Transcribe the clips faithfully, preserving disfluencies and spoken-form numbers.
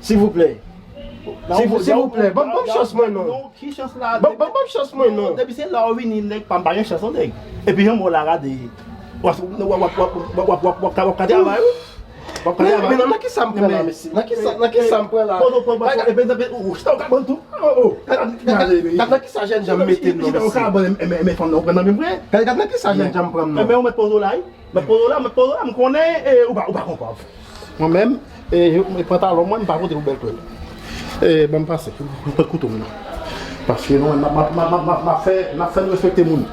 Silvouplè. Silvouplè, ban m chans mwen non. Ki chans la? Ban m chans mwen non. Depi se la ou vini, nèg pa m pa gen chans non, nèg. Epi jan mwen la gade, w ap travay wi. W ap travay wi. Men nan ki sa m pran la, mesye? Nan ki sa m pran la? Pozo, pozo, pozo. Epi nan ki sa m pran la? Nan ki sa jènjan m mete m nan, mesye? Gade nan ki sa jènjan m pran m nan. Mèt pozo la, mèt pozo la, m konnen ou pa konprann. Mwen menm, e pantalon mwen, m pa pote pou bèl twèl. E ban m pase, m pran kouto m nan. Paske nou menm, n ap fè, n ap fè nou respekte moun.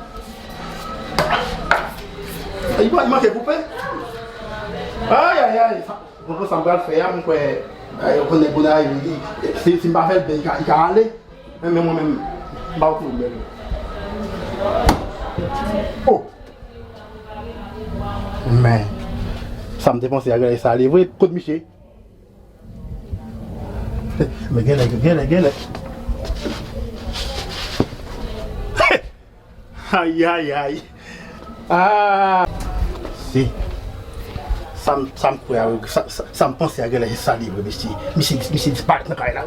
Li manke koupe. Ayayay. Bon, pou sa m pral fè a, m kwè, ay, ou konnen, konnen, ay, li, si, si m pa fè l byen, li ka, li ka ale. Men, men mwen menm, m pa retounen byen. Oh! Men, sa m te panse a, genlè sa ale vre, kot misye? Men genlè, genlè, genlè. Ayayay. Ah! Si. Sa m, sa m kwè a, sa, sa, sa m panse a genlè se sa li vre, mesye. Misye, misye disparèt nan kay la.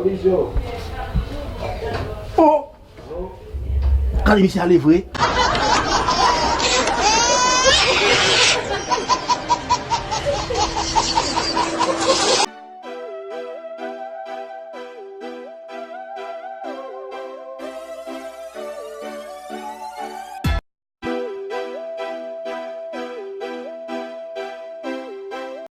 Oh! Gade misye ale vre.